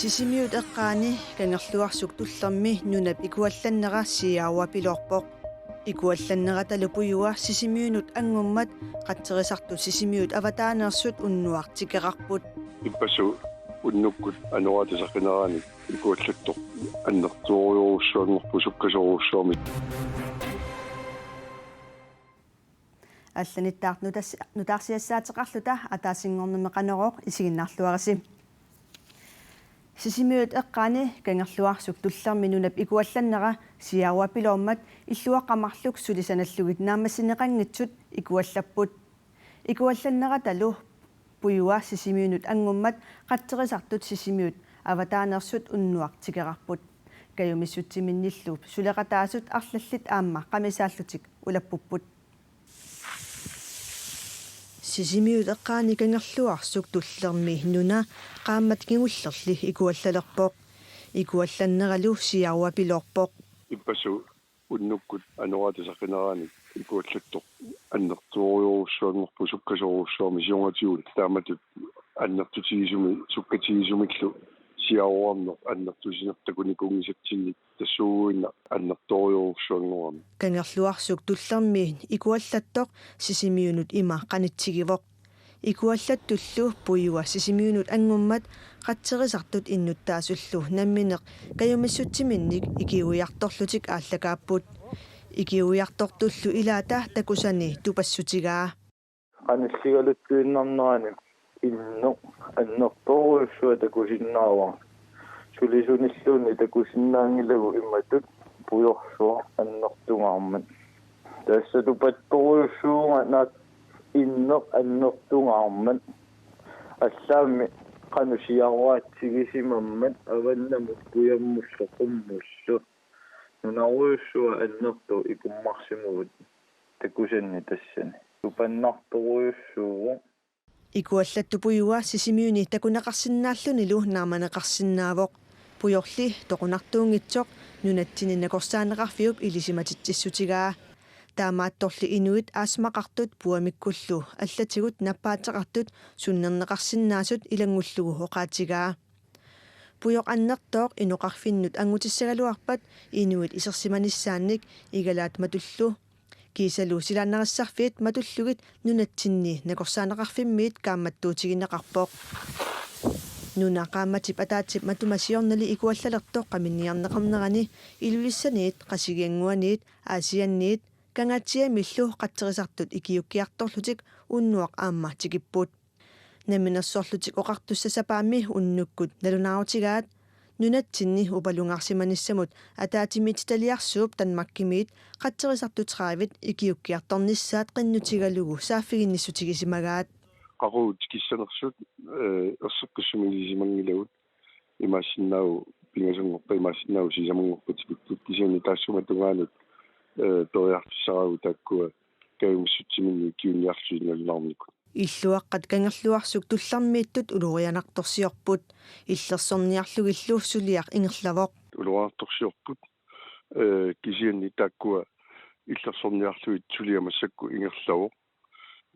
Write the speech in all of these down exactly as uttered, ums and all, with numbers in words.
Sisimiut eqqaani Kangerluarsuk Tullermi nunap ikuallannera siaruapiloorpoq. Ikuallanneratalu pujua Sisimiunut angummat qatserisartut Sisimiut avataaneersut unnuaq tikerarput. Ippassaq unnukkut anoraatasaqineranik ikuallattoq annertoorujussuanngorpoq sukkasuurusuarmi. Allanittaaq nutas-, nutaarsiassaateqarluta ataasinngornermi Qanorooq isiginnaarluarisi. Sisimiut eqqaani Kangerluarsuk Tullermi nunap ikuallannera siaruapiloormat illuaqqat marluk suli sanallugit naammassineqanngitsut ikuallapput. Ikuallanneratalu pujua Sisimiunut angummat qatserisartut Sisimiut avataaneersut unnuaq tikerarput. Kajumissutsiminilu suleqataasut arlallit aamma qamisaallutik ulappupput. Sisimiut eqqaani Kangerluarsuk Tullermi nuna qaammat kingullerli ikuallalerpoq. Ikuallanneralu siaruapiloorpoq. Ippassaq unnukkut anoraatasaqineranik ikuallattoq annertoorujussuanngorpoq sukkasuurusuarmi siornatigut taamatut annertutigisumik sukkatigisumillu siaruarneq annertusineq takunikuunngisatsinnik tassuuguinnaq annertoorujussuanngorami. Kangerluarsuk Tullermi ikuallattoq Sisimiunut ima qanitsigivoq. Ikuallattullu pujua Sisimiunut angummat qatserisartut innuttaasullu nammineq kajumissutsiminnik ikiuiartorlutik aallakaapput. Ikiuiartortullu ilaata takusani tupassutigaa. Qanilligaluttuinnarnerani inneq annertoorujussuaq takusinnaavara. Sulisunilluunniit takusinnaanngilagut imatut pujorsuaq annertungaarmat. Tassa tupattorujussuuvunga naak inneq annertungaarmat. Allaammi qanoq siaruatsigisimammat avannamut kujammullu qummullu. Nunarujussuaq annertooq ikummarsimavugut takusanni tassani. Tupannartorujussuuvoq. Ikuallattoq pujua Sisimiuni takuneqarsinnaallunilu naammaneqarsinnaavoq. Pujorli toqunartuunngitsoq nunatsinni nakorsaaneqarfiup ilisimatitsissutigaa. Taamaattorli inuit aasimaqartut puamikkullu allatigut nappaateqartut sunnerneqarsinnaasut ilanngullugu oqaatigaa. Pujoq annertooq inoqarfinnut angutissagaluarpat inuit isersimanissaannik igalaat matullu. Kiisalu silaannarissarfiit matullugit nunatsinni nakorsaaneqarfimmiit kaammattuutigineqarpoq. Nuna qaammatip ataatsip matuma siornali ikuallalertoq qaminniarneqarnerani Ilulissaniit, Qasigiannguaniit, Aasianniit, Kangaatsiamillu qatserisartut ikiukkiartorlutik unnuaq aamma tikipput. Namminersorlutik Oqartussat Sapaammi unnukkut nalunaarutigaat nunatsinni upalungaarsimanissamut ataatsimiititaliarsuup Danmarkimiit qatserisartut tredive ikiukkiartornissaat qinnutigalugu saaffiginnissutigisimagaa. Qaqugu tikissanersut, eh, erseqqissumigisimanngilagut. Imaassinnaavoq pingasunngorpat, imaassinnaavoq sisamanngorpat tikipput, kisianni taassuma tungaanut, eh, periarfissaraagut taakkua kajumissutsiminnik ikiuiniarlutik nalunaarnikut. Illuaqqat Kangerluarsuk Tullermiittut ulorianartorsiorput. Illersorniarlugillu suliaq ingerlavoq. Ulorianartorsiorput, eh, kisianni taakkua illersorniarlugit suliaq massakkut ingerlavoq.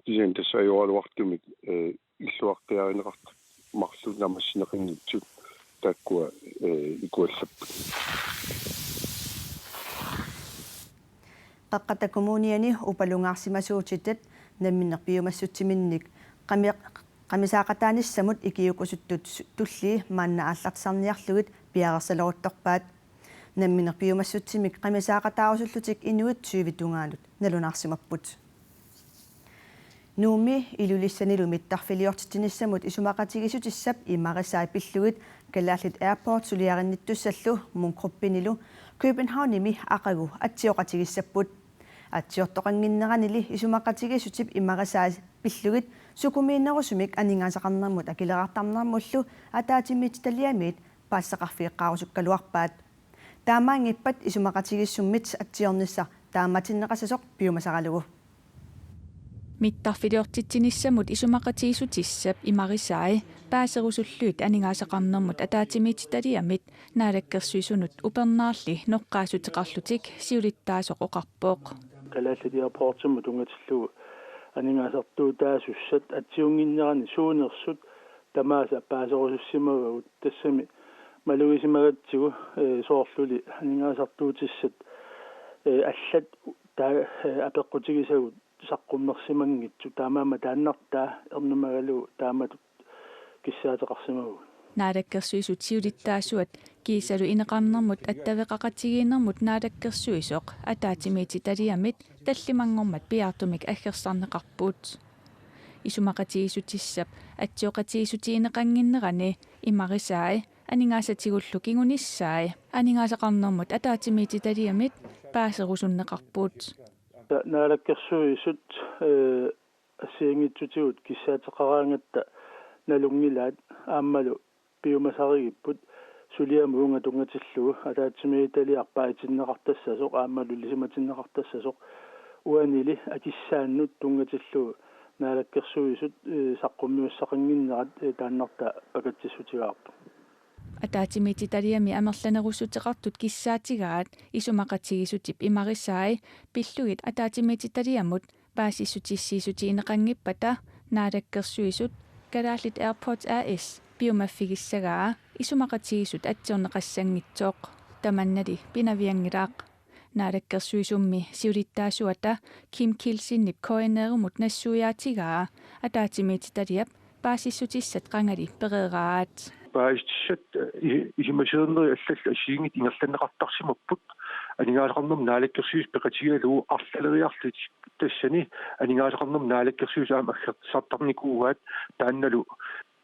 Kisianni tassa ajoraluartumik, eh, illuaqqiarineqartut marluk naammassineqanngitsut taakkua, eh, ikuallapput. Qeqqata Kommuniani upalungaarsimasuutitat namminneq piumassutsiminnik qami-, qamisaaqataanissamut ikiuukusuttut su-, tullii maanna aallartisarniarlugit piareersaleruttorpaat. Namminneq piumassutsimik qamisaaqataarusullutik inuit tyve tungaanut nalunaarsimapput. Nuummi Ilulissanilu mittarfiliortitsinissamut isumaqatigiissutissap imarisai pillugit Kalaallit Airport suliarinnittussallu Munk Gruppenilu Københavnimi aqagu atsioqatigiissapput. Atsiortoqannginneranili isumaqatigiissutip imarisai pillugit sukumiinerusumik aningaasaqarnermut akileraartarnermullu ataatsimiititaliamiit paasisaqarfigeqqaarusukkaluarpaat. Taamaanngippat isumaqatigiissummit atsiornissaq taamatinneqassasoq piumasaralugu. Mittarfiliortitsinissamut isumaqatigiissutissap imarisai paaserusullugit aningaasaqarnermut ataatsimiititaliamit Naalakkersuisunut upernaarli noqqaassuteqarlutik siulittaasoq oqarpoq. Kalaallit Airportimut tunngatillugu aningaasartuutaasussat atsiunnginnerani suunersut tamaasa paaserusussimavagut, tassami Malugisimagatsigu, eh, soorluli aningaasartuutissat, eh, allat ta-, eh, apeqqutigisagut saqqummersimanngitsut, taamaammat taannartaa ernumagalugu taamatut kissaateqarsimavugut. Naalakkersuisut siulittaasuat kiisalu ineqarnermut attaveqaqatigiinnermut naalakkersuisoq ataatsimiititaliamit tallimanngormat piaartumik aggersarneqarput. Isumaqatigiissutissap atsioqatigiissutigineqannginnerani imarisai, aningaasatigullu kingunissai aningaasaqarnermut ataatsimiititaliamit paaserusunneqarput. Naalakkersuisut, eh, assigiinngitsutigut kissaateqaraangatta nalunngilaat aammalu piumasarigipput suliamut uunga tunngatillugu ataatsimiititaliaq paasinneqartassasoq aammalu ilisimatinneqartassasoq uanili akissaannut tunngatillugu naalakkersuisut, eh, saqqummiussaqannginnerat, eh, taannartaa pakatsissutigaarput. Ataatsimiititaliami amerlanerussuteqartut kissaatigaat isumaqatigiissutip imarisai pillugit ataatsimiititaliamut paasissutissiissutigineqanngippata Naalakkersuisut Kalaallit Airports A/S piumaffigissagaa isumaqatigiissut atsiorneqassanngitsoq. Tamannali pinavianngilaq. Naalakkersuisummi siulittaasuata Kim Kielsenip K N R-imut nassuiaatigaa ataatsimiititaliap paasissutissat qangali pereeraat. Paasissutissat, eh, i-, isumasioreernerit allallu assigiinngitsut ingerlanneqartarsimapput. Aningaasaqarnermut naalakkersuisut peqatigalugu arlaleriarlutik, tassani aningaasaqarnermut naalakkersuisut aamma aggersartarnikuuaat, taannalu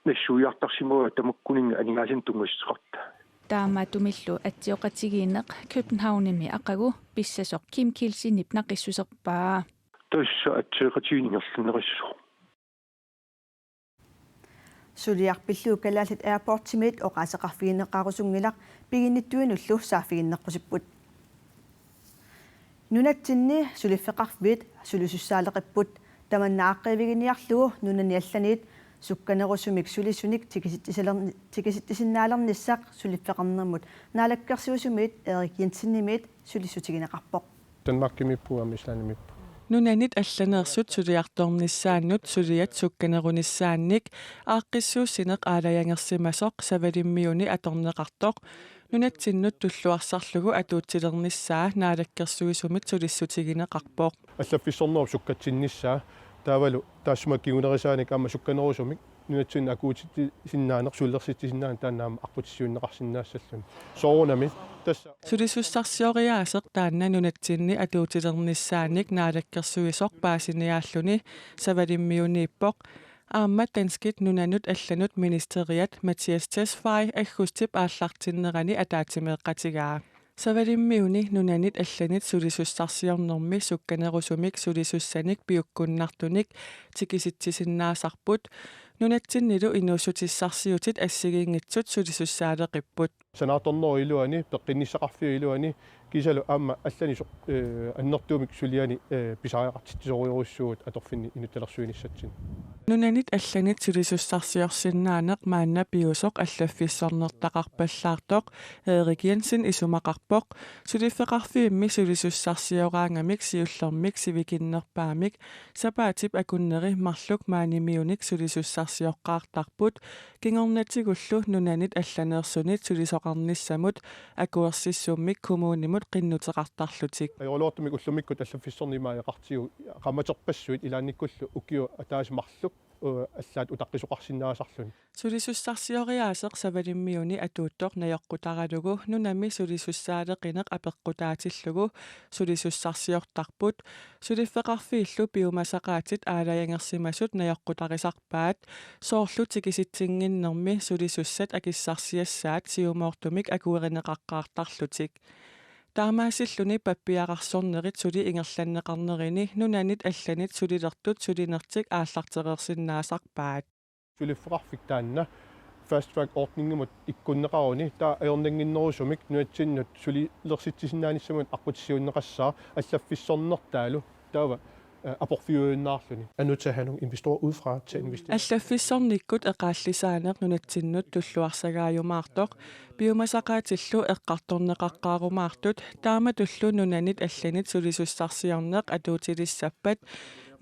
nassuiartarsimavaat tamakkuninnga aningaasanik tunngassuteqartut. Taamaattumillu atsioqatigiinneq Københavnimi aqagu pissasoq Kim Kielsenip naqissuserpaa. Tassa atsioqatigiinneq ingerlanneqassasoq. Suliaq pillugu Kalaallit Airportsimiit oqaaseqarfigineqarusunngilaq, piginnittuinullu saaffiginneqqusipput. Nunatsinni suliffeqarfiit sulisussaaleqipput. Tamanna aaqqiiviginiarlugu nunani allaniit sukkanerusumik sulisunik tikisitsisalerni-, tikisittisinnaalernissaq suliffeqarnermut naalakkersuisumiit Erik Jensenimiit sulissutigineqarpoq. Danmarkimiippugut aamma Islandimiippugut. Nunanit allaneersut suliartornissaannut suliat sukkanerunissaannik aaqqissuussineq aalajangersimasoq Savalimmiuni atorneqartoq nunatsinnut tulluarsarlugu atuutilernissaa naalakkersuisumit sulissutigineqarpoq. Allaffissornerup sukkatsinnissaa taavalu taassuma kingunerisaanik aamma sukkanerusumik nunatsinni akuutitsisinnaaneq, sulilersitsisinnaaneq taanna aamma aqqutissiuunneqarsinnaassalluni. Soorunami tassa. Sulisussarsioriaaseq taanna nunatsinni atuutilernissaannik naalakkersuisoq paasiniaalluni Savalimmiuniippoq, aamma danskit nunanut allanut ministeriat Mattias Tesfaye aggustip aallartinnerani ataatsimeeqatigaa. Savalimmiuni nunanit allanit sulisussarsiornermi sukkanerusumik sulisussanik piukkunnartunik tikisitsisinnaasarput, nunatsinnilu inuussutissarsiutit assigiinngitsut sulisussaaleqipput. Sanaartornerup iluani, peqqinnissaqarfiup iluani, kiisalu aamma allanik soq-, eh, annertuumik sulianik, eh, pisariaqartitsisorujussuuvugut atorfinni inuttalersuinissatsinni. Nunanit allanit sulisussarsiorsinnaaneq maanna piusoq allaffissornertaqarpallaartoq Erik Jensen isumaqarpoq, suliffeqarfiimmi sulisussarsioraangamik siullermik sivikinnerpaamik sapaatip akunneri marluk maanimiunik sulisussarsioqqaartarput, kingornatigullu nunanit allaneersunit sulisoqarnissamut akuersissummik kommunimut qinnuteqartarlutik. Ajoraluartumik ullumikkut allaffissorneq ima ajoqartigu, qaammaterpassuit ilaannikkullu ukiut ataaseq marluk, eh, allaat utaqqisoqarsinnaasarluni. Sulisussarsioriaaseq Savalimmiuni atuuttoq najoqqutaralugu nunami sulisussaaleqineq apeqqutaatillugu sulisussarsiortarput, suliffeqarfiillu piumasaqaatit aalajangersimasut najoqqutarisarpaat, soorlu tikisitsinnginnermi sulisussat akissarsiassaat siumoortumik akuerineqaqqaartarlutik. Taamaasilluni pappiararsornerit suli ingerlanneqarnerini nunanit allanit sulilertut sulinertik aallartereersinnaasarpaat. Suliffeqarfik taanna fast track ordningimut ikkunneqaruni, taava ajornannginnerusumik nunatsinnut sulilersitsisinnaanissamut aqqutissiuunneqassaaq, allaffissornertaalu taava, eh, aporfiujunnaarluni. Er nødt til at have nogle investorer udefra til at investere. Allaffissornikkut eqaallisaaneq nunatsinnut tulluarsagaajumaartoq, piumasaqaatillu eqqartorneqaqqaarumaartut, taamatullu nunanit allanit sulisussarsiorneq atuutilissappat,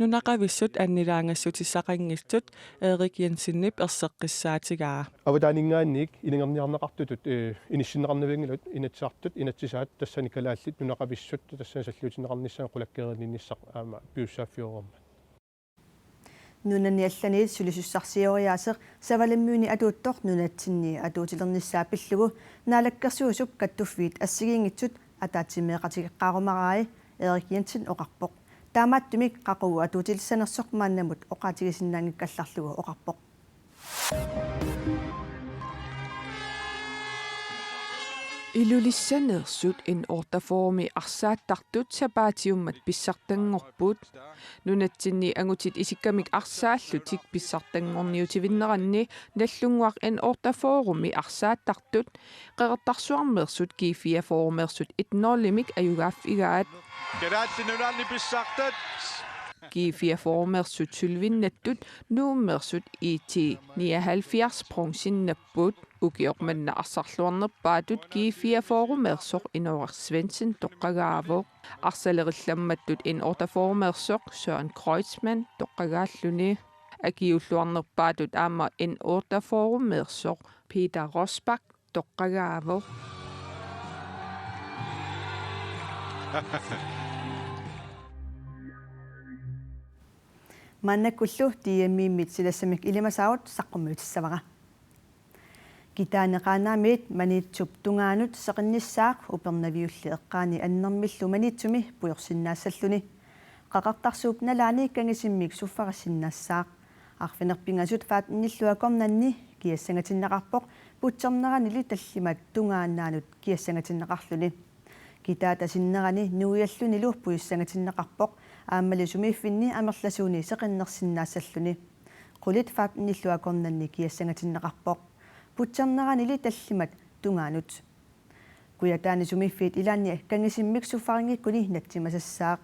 Nunaqavissut annilaangassutissaqanngitsut Erik Jensenip erseqqissaatigaa. Avataaninngaanniit inangerniarneqartutut, eh, inissinneqarnavianngilagut, Inatsisartut, inatsisaat, tassani kalaallit nunaqavissut tassani salliutinneqarnissaat qulakkeerinninnissaq aamma piussaaffioreermat. Nunani allaniit sulisussarsioriaaseq Savalimmiuni atuuttoq nunatsinni atuutilernissaa pillugu Naalakkersuisup kattuffiit assigiinngitsut ataatsimeeqatigeqqaarumarai Erik Jensen oqarpoq. Taamaattumik qaqugu atuutilissanersoq maannamut oqaatigisinnaanngikkallarlugu oqarpoq. Ilulissaneersut N otteogfyrremi arsaattartut sapaatiummat pissartanngorput. Nunatsinni angutit isikkamik arsaallutik pissartanngorniutivinneranni Nagdlunguaq N otteogfyrremi arsaattartut Qeqertarsuarmeersut G fireogfyrremeersut et nul-imik ajugaaffigaat. Kalaallit Nunaanni pissartat. G fireogfyrremeersut sølvinnattut Nuummeersut I T nioghalvfjerds bronzinnapput. Ukioq manna arsarluarnerpaatut G fireogfyrremeersoq Inooraq Svendsen toqqagaavoq. Arsalerillammattut N otteogfyrremeersoq Søren Kreutzmann toqqagaalluni. Akiuulluarnerpaatut aamma N otteogfyrremeersoq Peter Rosbach toqqagaavoq. Maannakkullu D M-imit silassamik ilimasaarut saqqummiutissavara. Kitaani Qaanaamiit Maniitsup tungaanut seqinnissaaq Upernaviulli eqqaani Annermillu Maniitsumi pujorsinnaassalluni. Qaqartarsuup nalaani kangisimmik suffarissinnaassaaq. Arfineq-pingasut femtenillu akornanni kiassangatinneqarpoq putserneranili tallimat tungaannaanut kiassangatinneqarluni. Kitaata sinnerani nuiallunilu pujussangatinneqarpoq aammali sumiiffinni amerlasuuni seqinnersinnaassalluni. Qulit femtenillu akornanni kiassangatinneqarpoq putserneranili tallimat tungaanut. Kujataani sumiiffiit ilaanni kangisimmik suffarinngikkuni natsimasassaaq.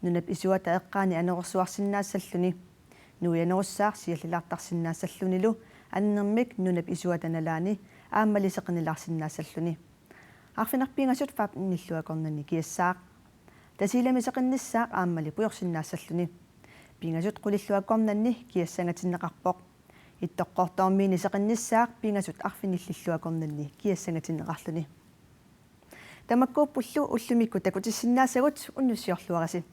Nunap isuata eqqaani anorersuarsinnaassalluni. Nuianerussaaq siallilaartarsinnaassallunilu Annermik nunap isuata nalaani aammali seqinnilaarsinnaassalluni. Arfineq-pingasut femtenillu akornanni kiassaaq. Tasiilami seqinnissaaq aammali pujorsinnaassalluni. Pingasut qulillu akornanni kiassangatinneqarpoq. Ittoqqortoormiini seqinnissaaq pingasut arfinillillu akornanni kiassangatinneqarluni. Tamakkuuppullu ullumikkut takutissinnaasagut, unnussiorluarisi.